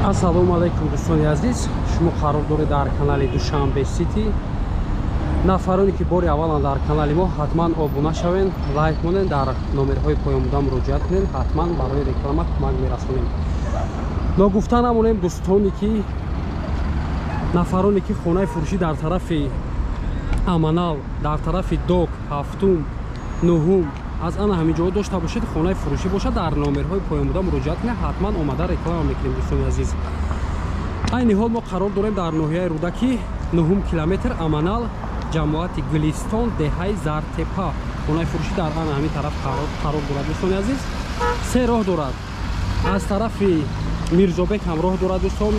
Ассалому алайкум дӯстони азиз, шумо қарор доред дар канали Душанбе Сити. Нафароне ки бори аввалан дар канали мо, ҳатман обуна шавед, лайк монед, дар номерҳои поёнбуда муроҷиат кунед, ҳатман барои реклама кӯмак мерасонем. Ногуфта намонем дӯстоне ки нафароне ки хонаи фурӯшӣ дар тарафи Аманал, дар тарафи Док, ҳафтум, нуҳум аз ана ҳамин ҷо дошта бошед, хонаи фурӯшӣ бошад, дар номерҳои поёнбуда муроҷиат кунед, ҳатман омада реклама мекунем дӯстони азиз. Айни ҳол мо қарор дорем дар ноҳияи Рӯдакӣ, нуҳум километр, Аманал, ҷамоати Гулистон, деҳаи Зартепа. Хонаи фурӯшӣ дар ана ҳамин тараф қарор дорад дӯстони азиз. Се роҳ дорад. Аз тарафи Мирзобек ҳам роҳ дорад дӯстон,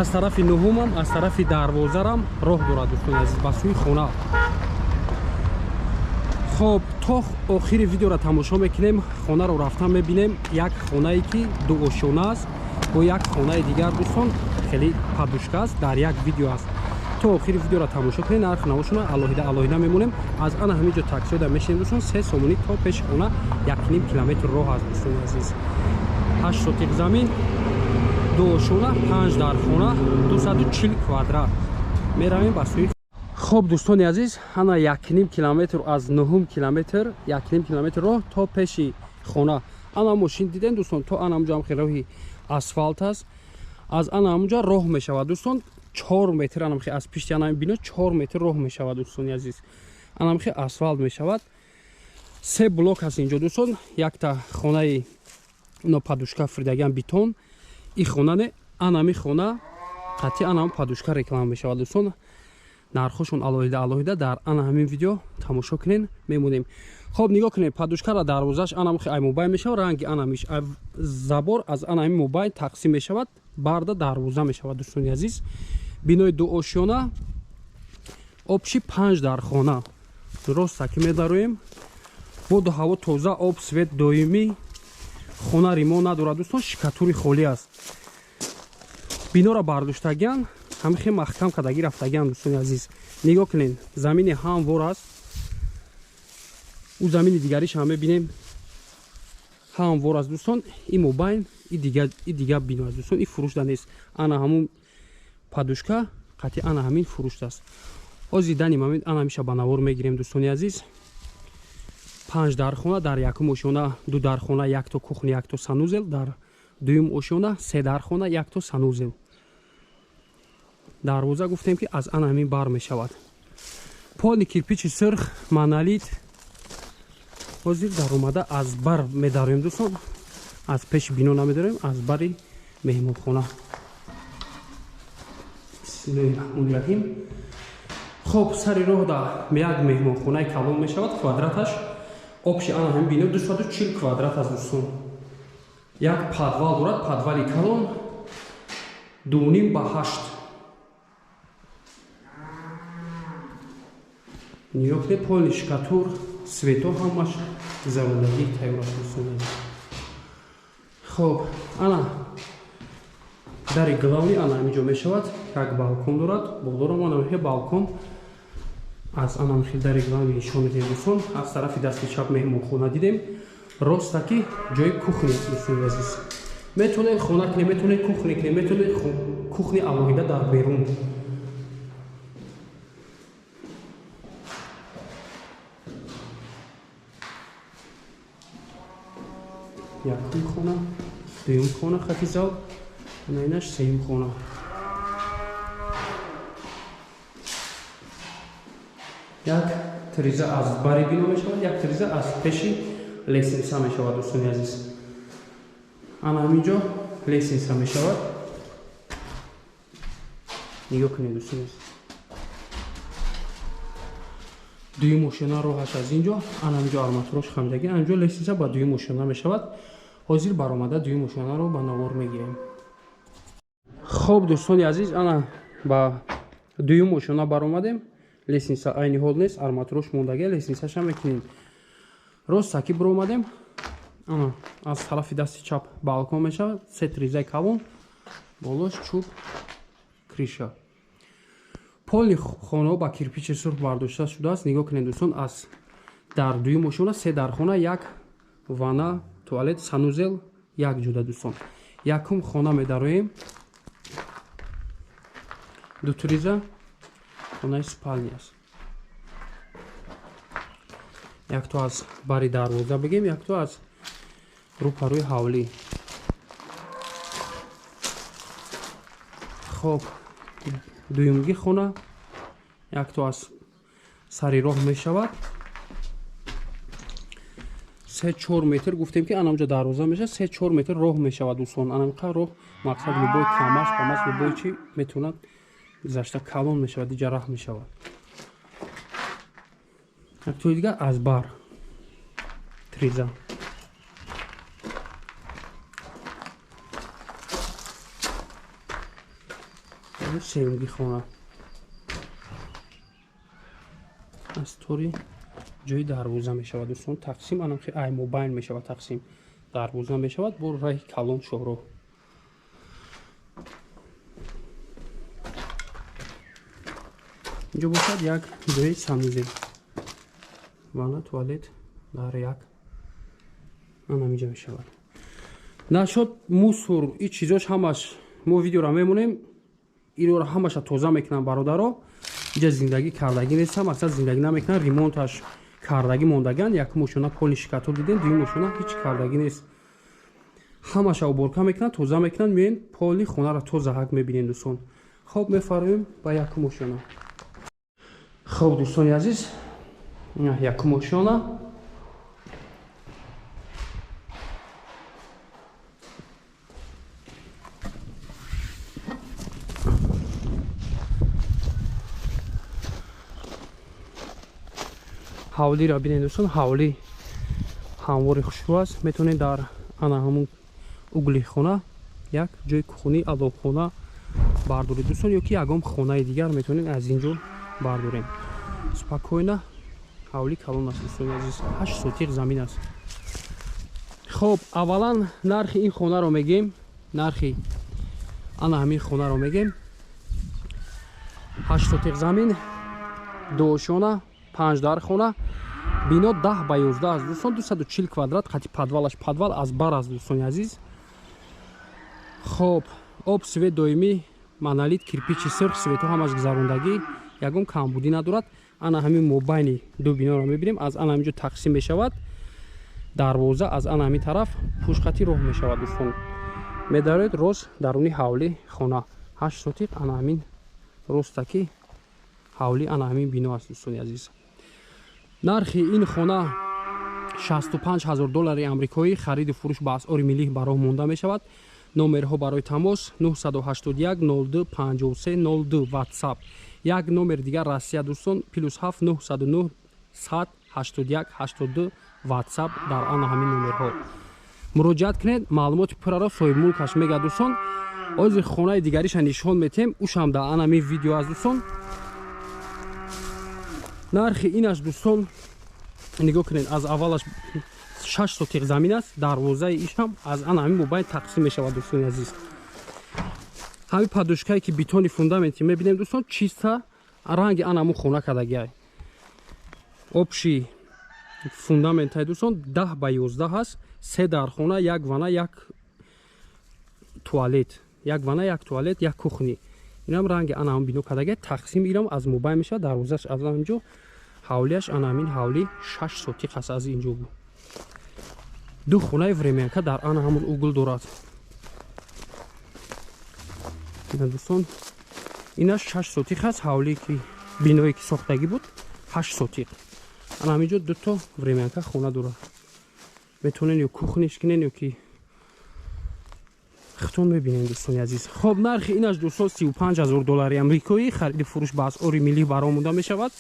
аз тарафи нуҳумам, аз тарафи Дарвозарам роҳ дорад дӯстони азиз ба сӯи хона. Хоб, то охири видеоро тамошо мекунем, хонаро рафтан мебинем. Як хонае ки дуошёна аст бо як хонаи дигар дӯстон, хеле подушка аст, дар як видео аст. То охири видеоро тамошо кунед, нарх навошона алоҳида алоҳида мемонем. Аз ана ҳамин ҷо таксиёда мешинем дӯстон, 3 сомонӣ то пеши хона 1,5 километр роҳ аст дӯстони азиз. 8 сотиқ замин, дуошёна, 5 дар хона, 240 квадрат. Меравем ба сӯи. Хоб дӯстони азиз, ана 1,5 километр аз нуҳум километр, 1,5 километр роҳ то пеши хона. Ана мошин дидем дӯстон, то ана ҳамҷо ҳам хеле роҳи асфалт аст. Аз ана ҳамҷо роҳ мешавад дӯстон, 4 метр анам хе аз пишти ана бино 4 метр роҳ мешавад дӯстони азиз. Анам хе асфалт мешавад. Се блок аст инҷо дӯстон, якта хонаи ино подушка фирдагиам бетон. И хона не, анами хона қатъи анам подушка реклама мешавад дӯстон. Нархошон алоҳида алоҳида дар ана ҳамин видео тамошо кунен, мемонем. Хоб, нигоҳ кунед, подушкара дарвозаш анам хе ай мобайн мешавад, ранги анамиш забор аз ана ҳамин мобайн тақсим мешавад, барда дарвоза мешавад дӯстони азиз. Бинои дуошёна, обши 5 дар хона. Роста ки медароем, боду ҳаво тоза, об, свет доимӣ, хона римон надорад дӯстон, шикатури холӣ аст. Бинора бардоштагиан, ҳамин хел маҳкам кардагӣ рафтагиан дӯстони азиз. Нигоҳ кунед, замини ҳамвор аст. Ӯ замини дигариш ҳам мебинем, ҳамвор аст дӯстон. И мобайн, и дигар бино аст дӯстон, и фурӯшда нест. Ана ҳамун подушка қатъи ана ҳамин фурӯшт аст. Ҳозир даним ҳамин ана ҳамиша ба навор мегирем дӯстони азиз. 5 дархона, дар якум ошёна 2 дархона, якто кухня, якто санузел, дар дуюм ошёна 3 дархона, якто санузел. Дарвоза гуфтем ки аз ана ҳамин бар мешавад. Поли кирпичи сирх, монолит. Ҳозир даромада аз бар медароем дӯстон, аз пеши бино намедароем, аз бари меҳмонхона. Бисмиллоҳи раҳмони раҳим. Хоб, сари роҳ да як меҳмонхонаи калон мешавад, квадраташ обши ана ҳамин бино 240 квадрат аст дӯстон. Як подвал дорад, подвали калон 2,5 ба 8. Нигоҳ кунед, полни шикатур, свето ҳамаш заводагӣ тайёр аст дӯстони азиз. Хоб, ана дари главни ана ҳамин ҷо мешавад, як балкон дорад, болорам ана ҳе балкон аз ана хел дари главни нишон медиҳем дӯстон. Аз тарафи дасти чап меҳмонхона дидем, ростаки ҷои кухня дӯстони азиз. Метавонед хона кунед, метавонед кухня кунед, метавонед кухни алоҳида дар берун. Якум хона, дуюм хона хати зал, инаш сеюм хона. Як тиреза аз бари бино мешавад, як тиреза аз пеши лестница мешавад дӯстони азиз. Ана ҳамин ҷо лестница мешавад. Нигоҳ кунед дӯстони азиз. Дуюм ошёна роҳаш аз ин ҷо, ана ҳамин ҷо арматурош хамидагӣ, ана ҷо лестница ба дуюм ошёна мешавад. Ҳозир баромада дуюм ошёнаро ба навор мегирем. Хоб дӯстони азиз, ана ба дуюм ошёна баромадем. Лестница айни ҳол нест, арматурош мондагӣ, лестницаша мекунем. Рост таки баромадем, ана аз тарафи дасти чап балкон мешавад, се тирезаи калон, болош чӯб, криша. Поли хонаҳо ба кирпичи сурх бардошта шудааст. Нигоҳ кунед дӯстон, аз дар дуюм ошёна 3 дархона, як ванна, туалет, санузел як ҷуда дӯстон. Якум хона медароем, дутуриза хонаи спальни аст. Якто аз бари дарвоза бигем, якто аз рӯпарӯи ҳавлӣ. Хоб, дуюмги хона якто аз сари роҳ мешавад. 3-4 метр гуфтем ки анамҷо дарвоза мешавад, 3-4 метр роҳ мешавад дӯстон. Анамқа роҳ мақсад любой камаш памаш любой чи метавонад гузашта, калон мешавад, диҷа раҳ мешавад. Яктои дигар аз бар триза. Сеюмги хона аз тори ҷои дарвоза мешавад дӯстон. Тақсим анамхи ай мобайн мешавад, тақсим дарвоза мешавад бо раҳи калон шоҳроҳ. Инҷо бошад як ҷои санузел, ванна, туалет дар як анаминҷа мешавад. Нашод мусор и чизош ҳамаш мо видеора мемонем, инора ҳамаша тоза мекунам бародаро. Инҷа зиндагӣ кардагӣ нест, мақсад зиндагӣ намекунам, ремонташ кардагӣ мондаган. Якум ошона поли шикатор дидем, дуюм ошона ҳеҷ кардагӣ нест. Ҳамаша уборка мекунанд, тоза мекунанд, меоем поли хонаро тоза ҳак мебинем дӯстон. Хоб, мефароем ба якум ошона. Хоб дӯстони азиз, якум ошона. Ҳавлиро бинед дӯстон, ҳавлӣ ҳамвори хушрӯ аст. Метавонед дар ана ҳамун угли хона як ҷои кухонӣ, аловхона бардоред дӯстон, ё ки ягон хонаи дигар метавонед аз ин ҷо бардорем. Спокойно ҳавлӣ калон аст дӯстони азиз, 8 сотиқ замин аст. Хоб, аввалан нархи ин хонаро мегем, нархи ана ҳамин хонаро мегем. 8 сотиқ замин, ду ошёна, 5 дархона, бино 10 ба 11 аст дӯстон, 240 квадрат қати подвалаш, подвал аз бар аст дӯстони азиз. Хоб, об, свет доимӣ, монолит, кирпичи сирх, светҳо ҳамаш гузарондагӣ, ягон камбудӣ надорад. Ана ҳамин мобайни ду биноро мебинем, аз ана ҳаминҷо тақсим мешавад дарвоза, аз ана ҳамин тараф пушқати роҳ мешавад дӯстон. Медароед рост даруни ҳавли хона, 8 сотиқ ана ҳамин ростаки ҳавли ана ҳамин бино аст дӯстони азиз. Нархи ин хона 65 000 доллари амрикоӣ, хариду фурӯш ба асъори миллӣ ба роҳ монда мешавад. Номерҳо барои тамос 981 02 53 02 WhatsApp. Як номер дигар Россия дӯстон, +7 909 181 82 WhatsApp. Дар ана ҳамин номерҳо муроҷиат кунед, маълумоти пурраро соҳибмулкаш мегӯяд дӯстон. Ҳозир хонаи дигариша нишон метем, ушам дар ана ҳамин видео аст дӯстон. Нархи инаш дӯстон нигоҳ кунед, аз аввалаш 6 сотиқ замин аст, дарвозаи ишам аз ана ҳамин мобайн тақсим мешавад дӯстони азиз. Ҳамин подушкае ки бетони фундаменти мебинем дӯстон, чиста ранги ана ҳамун хона кардагиай. Общий фундаментай дӯстон 10 ба 11 аст, 3 дархона, як вана, як туалет, як вана, як туалет, як кухни. Инам ранги ана ҳамун бино кардагиай, тақсим инам аз мобайн мешавад, дарвозааш аз ҳаминҷо, ҳавлиаш ана ҳамин ҳавли 6 сотиқ аст аз инҷо. Ду хонаи временка дар ана ҳамун угл дорад. Ина дӯстон, инаш 6 сотиқ аст, ҳавлие ки биное ки сохтагӣ буд 8 сотиқ. Ана ҳаминҷо ду то временка хона дорад. Метавонед ё кухниш кунед ё ки хитон мебинем дӯстони азиз. Хоб, нархи инаш дӯстон 35 000 доллари амрикоӣ, хариди фурӯш ба асъори миллӣ ба роҳ монда мешавад.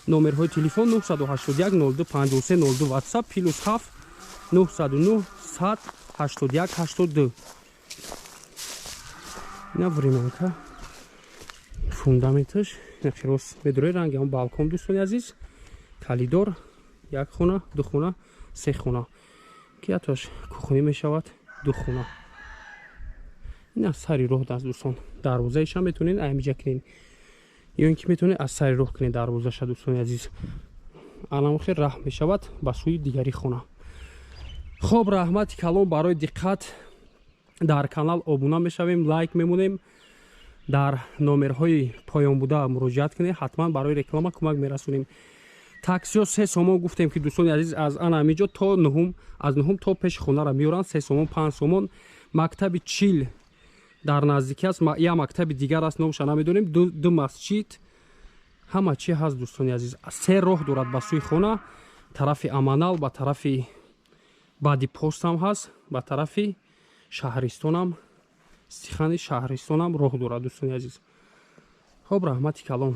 Номерҳои телефон 981 02 53 02 WhatsApp, +7 909 181 82. Ина временка фундаменташ нақши рост медуред, ранги ҳам балкон дӯстони азиз, калидор, як хона, ду хона, се хона ки ҳатош кухонӣ мешавад, ду хона. Ин аз сари роҳ даст дӯстон, дарвозаиша метавонед аймиҷа кунед ё ин ки метавонед аз сари роҳ кунед дарвозаша дӯстони азиз. Анамохи раҳ мешавад ба сӯи дигари хона. Хоб, раҳмати калон барои диққат. Дар канал обуна мешавем, лайк мемонем. Дар номерҳои поёнбуда муроҷиат кунед, ҳатман барои реклама кӯмак мерасонем. Таксиҳо 3 сомон гуфтем, ки, дӯстони азиз, аз ана ҳаминҷо то нуҳум, аз нуҳум то пеши хонаро меоранд, 3 сомон, 5 сомон. Мактаби 40 дар наздикӣ аст, як мактаби дигар аст, номша намедонем, ду масҷид, ҳама чи ҳаст, дӯстони азиз. Се роҳ дорад ба сӯи хона: тарафи Аманал, ба тарафи баъди постам ҳаст, ба тарафи шаҳристонам, стихани шаҳристонам роҳ дорад, дӯстони азиз. Хоб, раҳмати калон.